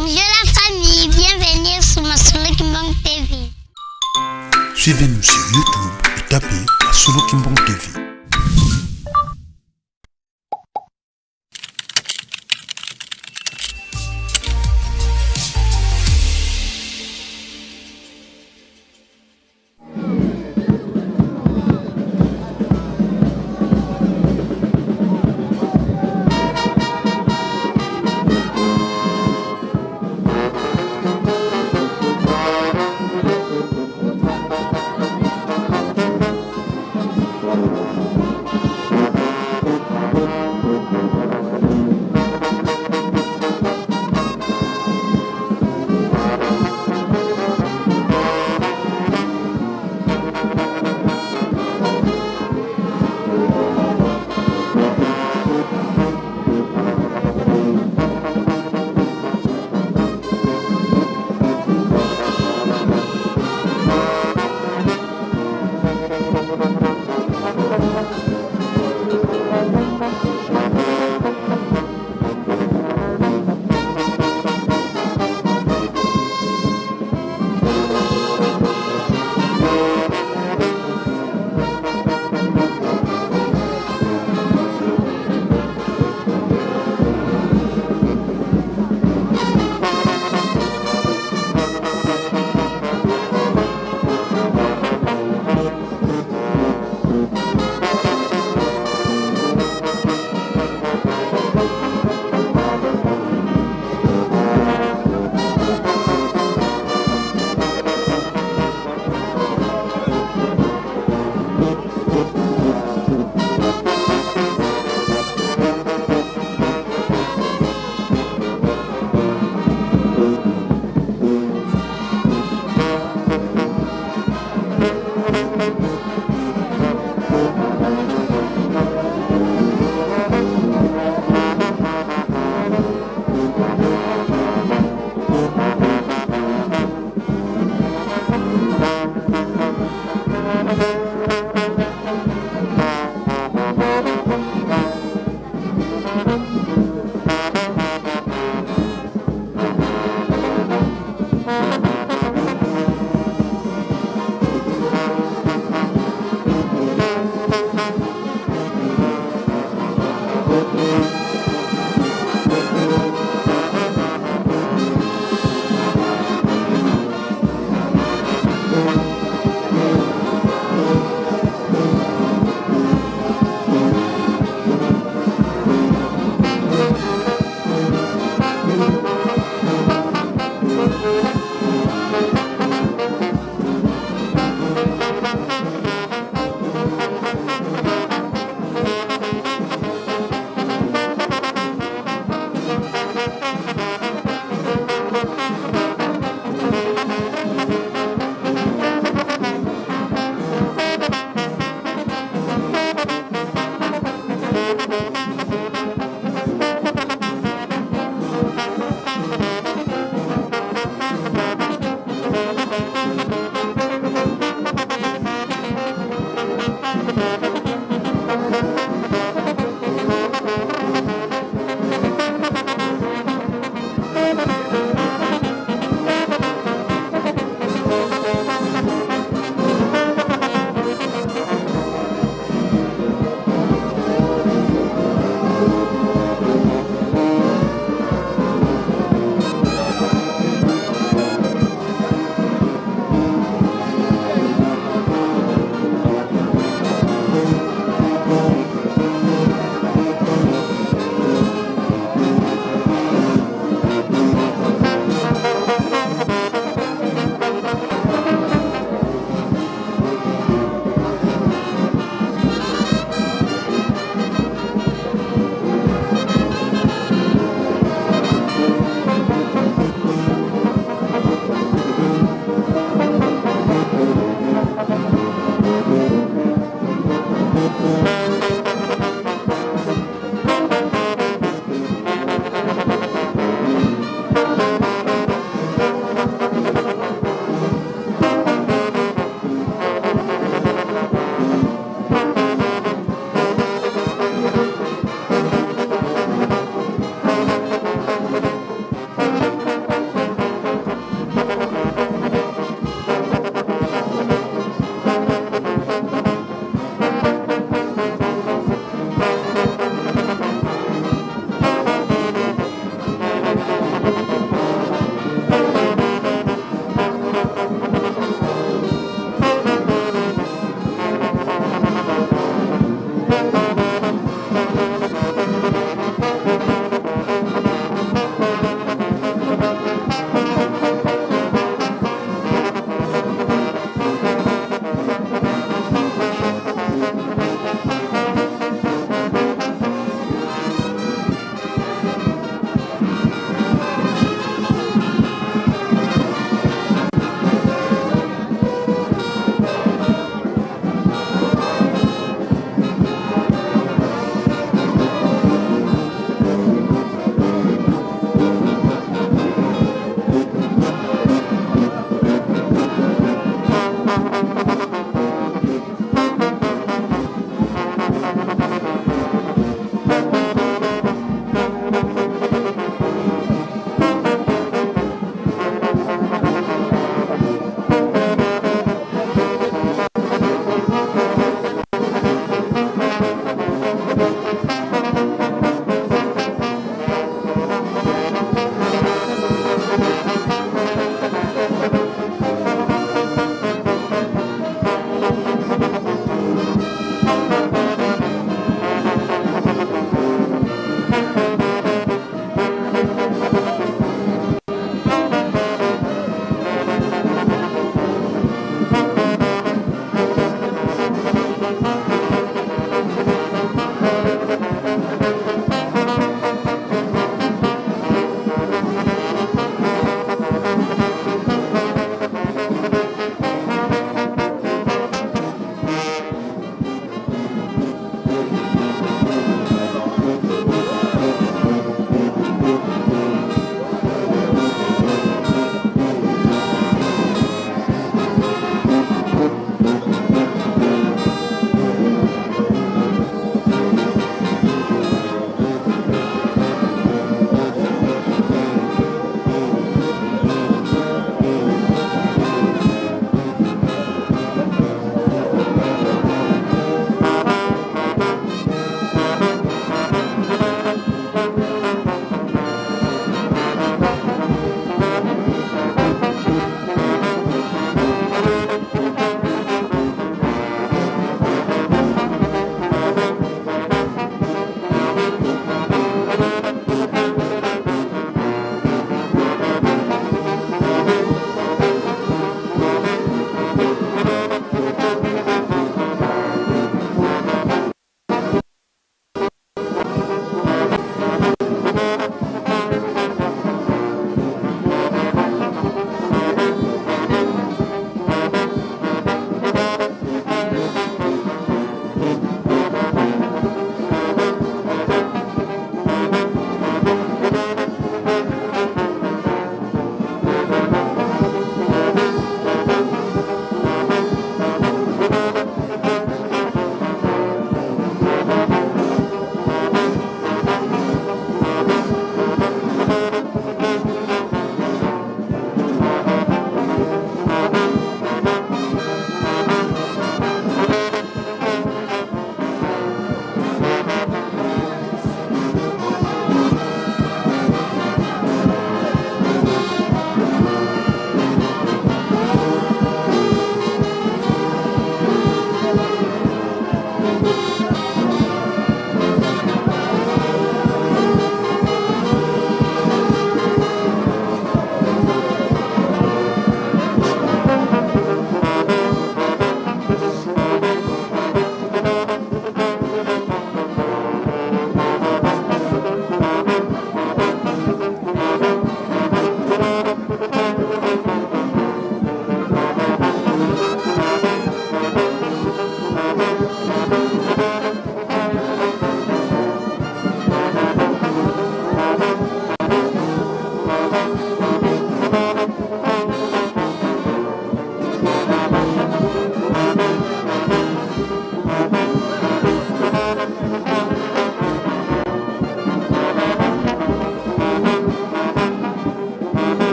Bonjour la famille, bienvenue sur Masolo Kimbang TV. Suivez-nous sur YouTube et tapez Masolo Kimbang TV.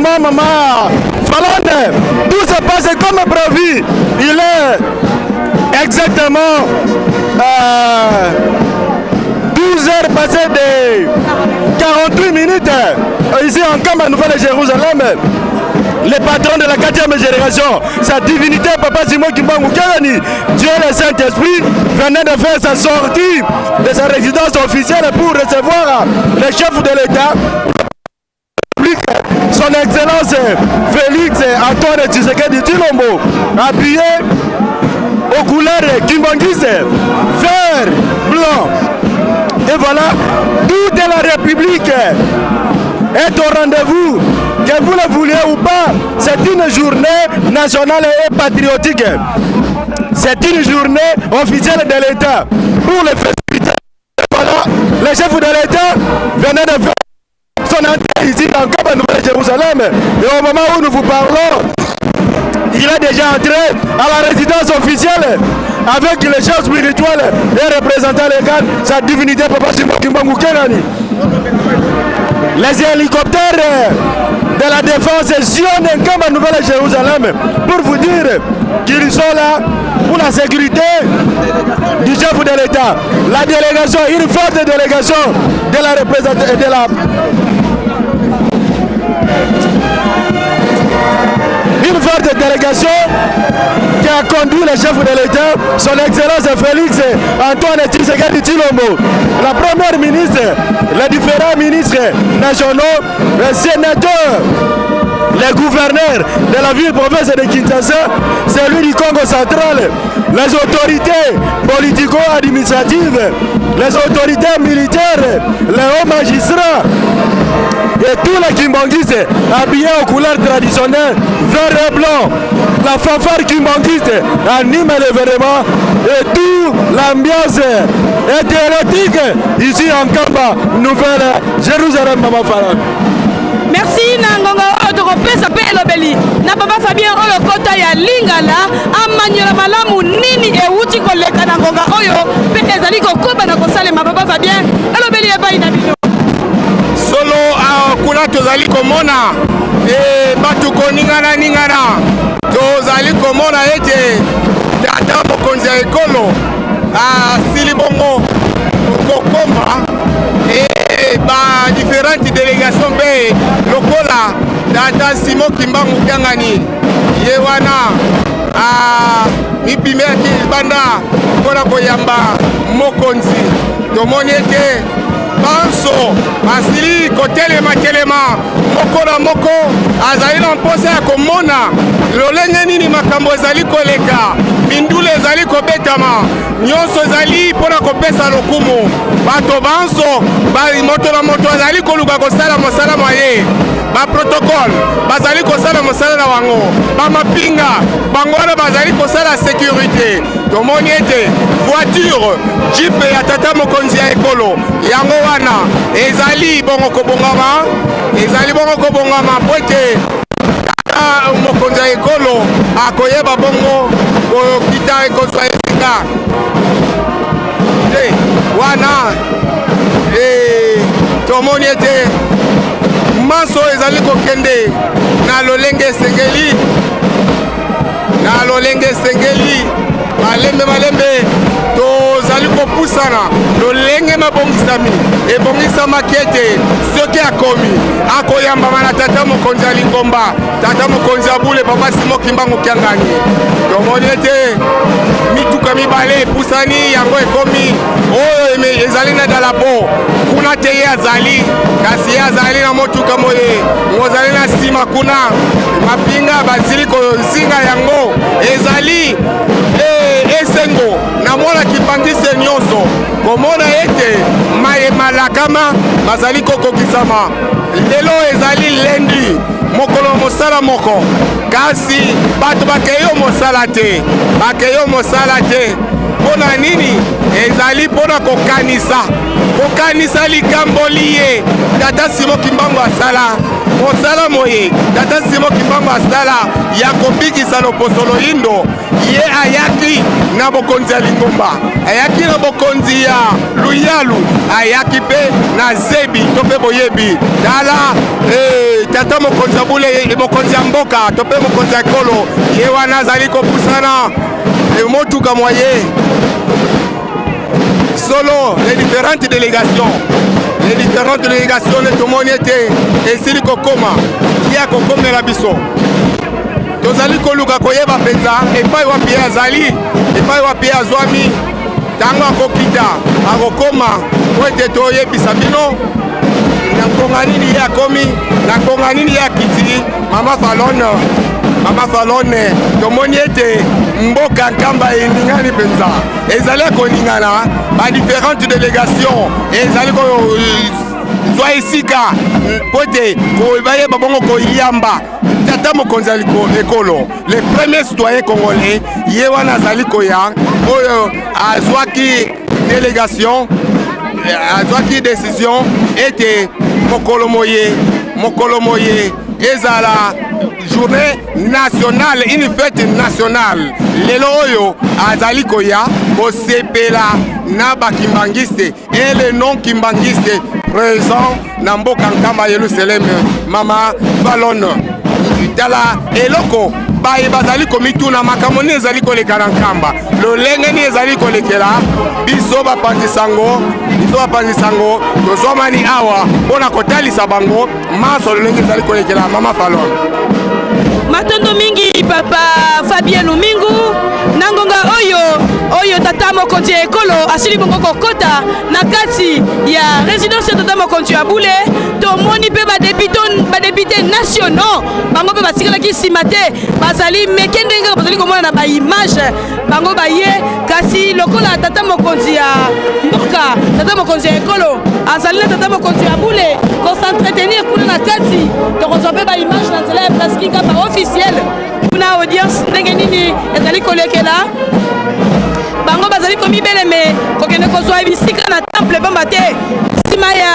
Exactement, maman Falande. Tout se passe comme prévu. Il est exactement 12 heures passées de 48 minutes ici en Nkamba, Nouvelle-Jérusalem. Le patron de la quatrième génération, sa divinité, Papa Simon Kimbangu Kiangani, Dieu le Saint-Esprit, venait de faire sa sortie de sa résidence officielle pour recevoir le chef de l'État, son Excellence Félix Antoine Tshisekedi Tshilombo, habillé aux couleurs kimbanguiste, vert, blanc. Et voilà, toute la République est au rendez-vous. Que vous le vouliez ou pas, c'est une journée nationale et patriotique. C'est une journée officielle de l'État. Pour les festivités, voilà, le chef de l'État venait de faire son entrée ici dans Nkamba Nouvelle-Jérusalem. Et au moment où nous vous parlons, il est déjà entré à la résidence officielle avec les chefs spirituels et représentant légal, sa divinité Papa Simon Kimbangu Kiangani. Les hélicoptères de la défense sillonnent Nkamba Nouvelle-Jérusalem pour vous dire qu'ils sont là pour la sécurité du chef de l'État. La délégation, une forte délégation de la représentation de la une forte délégation qui a conduit le chef de l'État, son Excellence Félix Antoine Tshisekedi Tshilombo, la première ministre, les différents ministres nationaux, les sénateurs, les gouverneurs de la ville-province de Kinshasa, celui du Congo central, les autorités politico-administratives, les autorités militaires, les hauts magistrats et tous les kimbanguistes habillés aux couleurs traditionnelles, vert et blanc. La fanfare kimbanguiste anime l'événement et tout l'ambiance est érotique ici en Nkamba, Nouvelle Jérusalem, Mama Farah. Merci. Na ngonga oyo tokopesa mpe elobeli na papa Fabien oyo kota ya Lingala amanyola malamu nini ewuti koleka na ngonga oyo mpe ezali kokoba na kosalema. Papa Fabien, elobeli epai na bino. Solo, awa kuna tozali komona e, bato koningana-ningana. Tozali komona ete tata mokonzi ya ekolo asili bongo kokoma e ba différentes délégation mpe lokola tata Simon Kimbangu Kiangani ye wana mipimaki libanda mpona koyamba mokonzi. Tomoni ete banso basili kotelema-telema, moko na moko azali na mposa ya komona lolenge nini makambo ezali koleka, mindule ezali kobetama, nyonso ezali mpona kopesa lokumu. Bato banso, moto na moto azali koluka kosala mosala mwa ye. Baprotocole bazali kosala mosala na bango, bamapinga bango wana bazali kosala sécurité. Tomoni ete voiture jeep ya tata mokonzi ya ekolo yango wana ezali bongo kobongama, ezali bongo kobongama po ete tata mokonzi ya ekolo akoyeba bongo kokita ekozwa esika te wana. E, tomoni ete manso ezali kokende na lolenge esengeli, na lolenge esengeli. Malembe malembe tozali kopusana lolenge mabongisami ebongisamaki ete soki akomi akoyambama na tata mokonzi ya lingomba, tata mokonzi ya bule, papa Simo Kimbangu Kiangani. Tomoni ete mituka mibale epusani, yango ekomi oyo ezali na dalapo kuna te. Ye azali, kasi ye azali na motuka moye mozali na nsima kuna. Mapinga bazili kozinga yango. Ezali esengo na mwana kimbanguiste nyonso komona ete maye malakama bazali kokokisama. Lelo ezali lundi, mokolo mosala moko, kasi bato bakeyo mosala te, bakeyo mosala te. Mpo na nini? Ezali mpo na kokanisa, kokanisa likambo liye tata Simo Kimbangu asala. Mosala moye Tata Simon Kimbangu asala ya kobikisa loposo loyindo, ye ayaki na bokonzi ya lingomba, ayaki na bokonzi ya luyalu, ayaki mpe na zebi to mpe boyebi. Tala eh, tata mokonzi ya bule, mokonzi ya mboka to mpe mokonzi ya ekolo, ye wana azali kopusana eh, motuka mwa ye solo. Les différentes délégations, les différentes délégations nde tomoni ete esili kokoma, ye akokomela biso. Tozali koluka koyeba mpenza epai wapi ye azali, epai wapi ye azwami. Ntango akokita, akokoma po ete toyebisa bino na ngonga nini ye akomi, na ngonga nini ye akiti. Mama Falone, Mama Falone, tomoni ete mboka Nkamba eningani mpenza, ezali koningana. Ba différentes délégations ezali kozwa esika mpo ete bayeba bongo koyamba tata mokonzi ya ekolo, le premier citoyen congolais. Ye wana azali koya, oyo azwaki délégation, azwaki décision ete mokolo moye, mokolo moye ezala journée nationale, une fête nationale. Lelo oyo azali koya kosepela na bakimbangiste et le non kimbangiste présent na mboka Nkamba Yerusalem. Mama Falon, tala eloko baye bazali komituna: makambo nini ezali koleka na Nkamba, lolenge nini ezali kolekela? Biso bapanzi sango, biso bapanzi sango tozwamani awa mpo na kotalisa bango manso lolenge ezali kolekela. Mama Falon. Matondo mingi, papa Fabien Lumingu. Na ngonga oyo, oyo tata mokonzi ya ekolo asili bongo kokɔta na kati ya résidence ya tata mokonzi ya bule, tomoni mpe badéputés nationaux, bango mpe batikalaki nsima te. Bazali meke ndenge kaka bazali komona na baimage, bango baye. Kasi lokola tata mokonzi ya mboka, tata mokonzi ya ekolo azali na tata mokonzi ya bule kos'entretenir kuna na kati, tokozwa mpe baimage na nzela ya Presque Nkamba officiel. Kuna audience ndenge nini ezali kolekela, bango bazali komibeleme kokende kozwa bisika na temple, pamba te nsima ya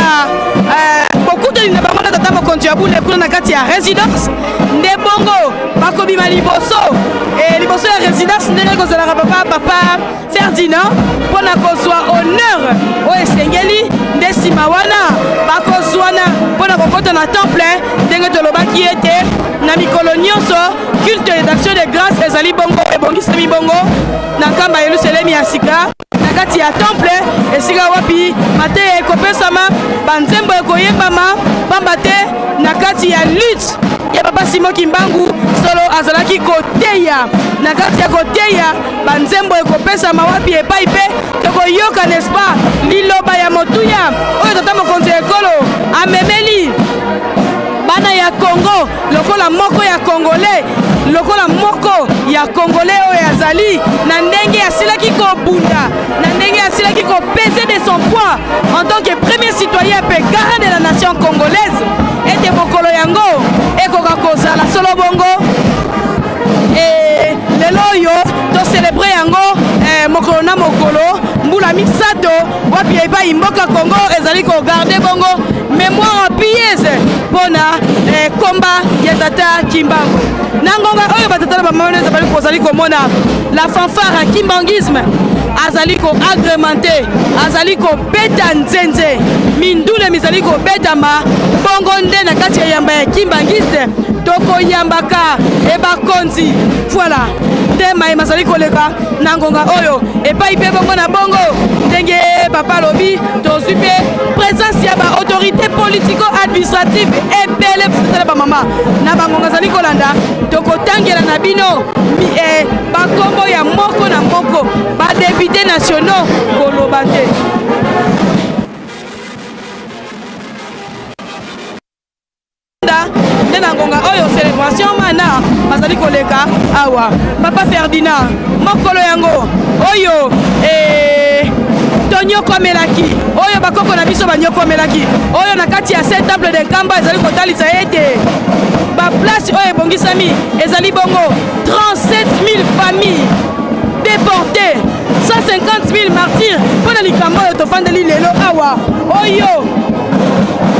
bokutani na bango na tata mokonzi ya bule kuna na kati ya résidence, nde bongo bakobima liboso liboso ya résidence ndenge kozalaka, papa Ferdinand, mpo na kozwa honneur oyo esengeli. Nde nsima wana bakozwana mpo na kokɔta na temple, ndenge tolobaki ete na mikolo nyonso culte d'action de grâce ezali bongo ebongisami bongo na Nkamba Yelusalemi ya sika, na kati ya temple, esika wapi mateya ekopesama, banzembo ekoyembama, pamba te na kati ya lutte ya papa Simon Kimbangu, solo azalaki koteya. Na kati ya koteya, banzembo ekopesama, wapi epai mpe tokoyoka, n'est-ce pas, liloba ya motuya oyo tata mokonzi ya ekolo amemeli bana ya Kongo, lokola moko ya Congolais, lokola moko ya Congolais oyo azali na ndenge asilaki kobunda, na ndenge asilaki kopeser de son poids en tant que premier citoyen mpe garant de la nation congolaise, ete mokolo yango ekoka kozala solo bongo. E lelo oyo tocélébrer yango mokolo na mokolo mbula 3, wapi epai mboka Congo ezali kogarder bongo mémoire pieuse mpona komba ya tata Kimbangu. Na ngonga oyo, batata na bamama nyonso bali kozali komona la fanfare ya kimbanguisme azali koagrémenter, azali kobeta nzenze, mindule mizali kobetama. Bongo nde na kati ya yamba ya kimbangiste tokoyambaka ebakonzi. Voilà nde mayema azali koleka na ngonga oyo, epai mpe bongo na bongo ndenge papa alobi, tozwi mpe présence ya baautorité politico administrative ebele. Tala bamama na bangonga azali kolanda, tokotangela na bino bakombo ya moko na moko. Badéputés nationaux koloba te. Nde na ngonga oyo célébration mana bazali koleka awa. Papa Ferdinand, mokolo yango oyo tonyokomelaki, oyo bakoko na biso banyokomelaki, oyo na kati ya saint temple de Nkamba ezali kotalisa ete baplace oyo ebongisami ezali bongo 37 000 familles déportées, 150 000 martyrs, mpo na likambo oyo tofandeli lelo awa, oyo.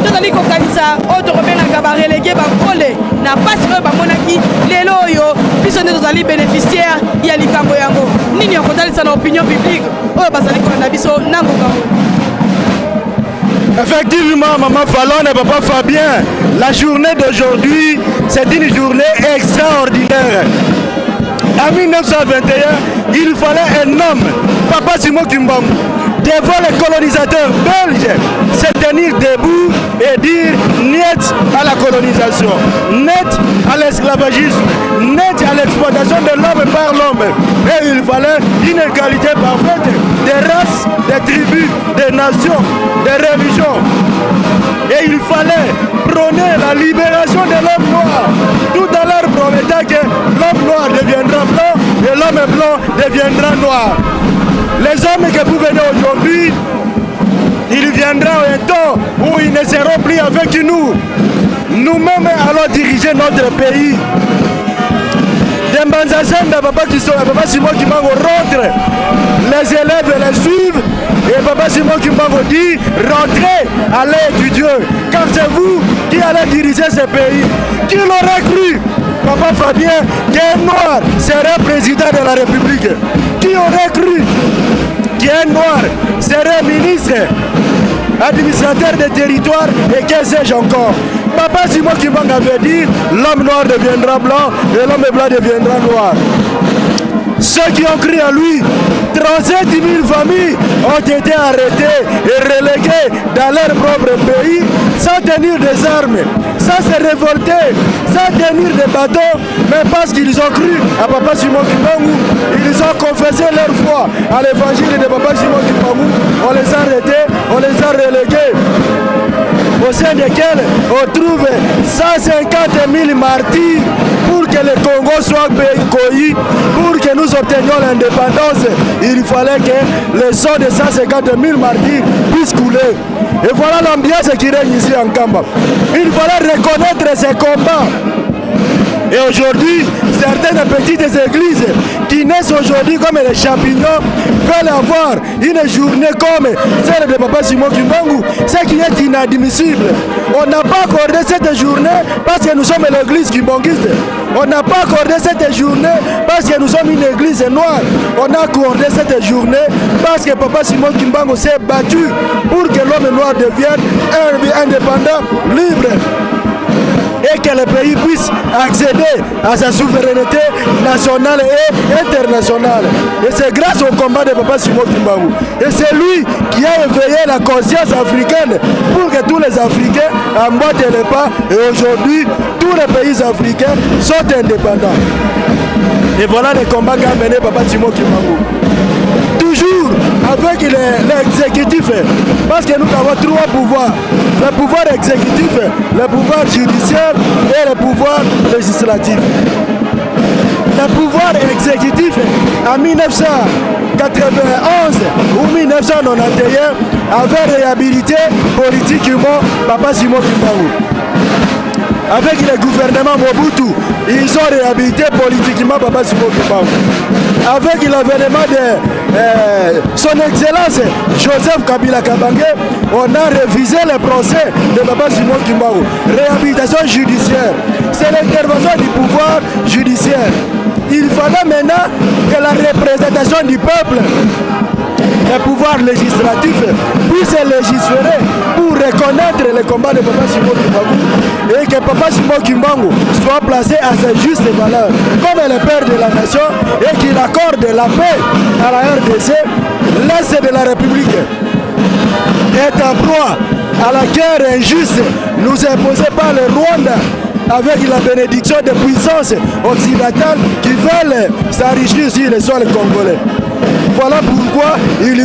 Tozali kokanisa oyo tokobengaka barelégués, bankole na mpasi oyo bamonaki. Lelo oyo biso nde tozali bénéficiaire ya likambo yango. Nini ya kotalisa na opinion publique oyo bazali kolanda biso na ngonga oyo? Effectivement, Maman Fallon et Papa Fabien, la journée d'aujourd'hui, c'est une journée extraordinaire. En 1921, il fallait un homme, Papa Simon Kimbangu, devant les colonisateurs belges, se tenir debout et dire niet à la colonisation, niet à l'esclavagisme, niet à l'exploitation de l'homme par l'homme. Et il fallait une égalité parfaite des races, des tribus, des nations, des religions. Et il fallait prôner la libération de l'homme noir, tout en leur promettant que l'homme noir deviendra blanc et l'homme blanc deviendra noir. Les hommes que vous venez aujourd'hui, il viendra un temps où ils ne seront plus avec nous. Nous-mêmes allons diriger notre pays. De Mbanza-Senda, papa, papa Simon Kimbangu rentre. Les élèves les suivent. Et papa Simon Kimbangu dit: «Rentrez, allez étudier. Car c'est vous qui allez diriger ce pays.» Qui l'aurait cru, Papa Fabien, qu'un noir serait président de la République? Qui aurait cru qu'un noir serait ministre, administrateur des territoires et que sais-je encore? Papa Simon Kimbangu avait dit: «L'homme noir deviendra blanc et l'homme blanc deviendra noir.» Ceux qui ont cru à lui, 37 000 familles ont été arrêtées et reléguées dans leur propre pays sans tenir des armes, sans se révolter, sans tenir des bâtons, mais parce qu'ils ont cru à Papa Simon Kimbangu, ils ont confessé leur foi à l'évangile de Papa Simon Kimbangu, on les a arrêtés, on les a relégués, au sein desquels on trouve 150 000 martyrs pour que le Congo soit conquis, pour que nous obtenions l'indépendance. Il fallait que le sang de 150 000 martyrs puisse couler. Et voilà l'ambiance qui règne ici en Nkamba. Il fallait reconnaître ces combats. Et aujourd'hui, certaines petites églises qui naissent aujourd'hui comme les champignons veulent avoir une journée comme celle de Papa Simon Kimbangu, ce qui est inadmissible. On n'a pas accordé cette journée parce que nous sommes l'église kimbanguiste. On n'a pas accordé cette journée parce que nous sommes une église noire. On a accordé cette journée parce que Papa Simon Kimbangu s'est battu pour que l'homme noir devienne indépendant, libre et que le pays puisse accéder à sa souveraineté nationale et internationale. Et c'est grâce au combat de Papa Simon Kimbangu. Et c'est lui qui a éveillé la conscience africaine pour que tous les Africains emboîtent le pas. Et aujourd'hui, tous les pays africains sont indépendants. Et voilà le combat qu'a mené Papa Simon Kimbangu. Toujours avec l'exécutif, parce que nous avons trois pouvoirs: le pouvoir exécutif, le pouvoir judiciaire et le pouvoir législatif. Le pouvoir exécutif, en 1991 ou 1991, avait réhabilité politiquement Papa Simon Kimbangu. Avec le gouvernement Mobutu, ils ont réhabilité politiquement Papa Simon Kimbangu. Avec l'avènement de son Excellence Joseph Kabila Kabange, on a révisé le procès de Papa Simon Kimbangu. Réhabilitation judiciaire. C'est l'intervention du pouvoir judiciaire. Il fallait maintenant que la représentation du peuple, le pouvoir législatif, puisse légiférer pour reconnaître le combat de Papa Simon Kimbangu et que Papa Simon Kimbangu soit placé à sa juste valeur comme le père de la nation et qu'il accorde la paix à la RDC. L'Est de la République est en proie à la guerre injuste nous imposée par le Rwanda avec la bénédiction des puissances occidentales qui veulent s'enrichir sur le sol congolais. Voilà pourquoi il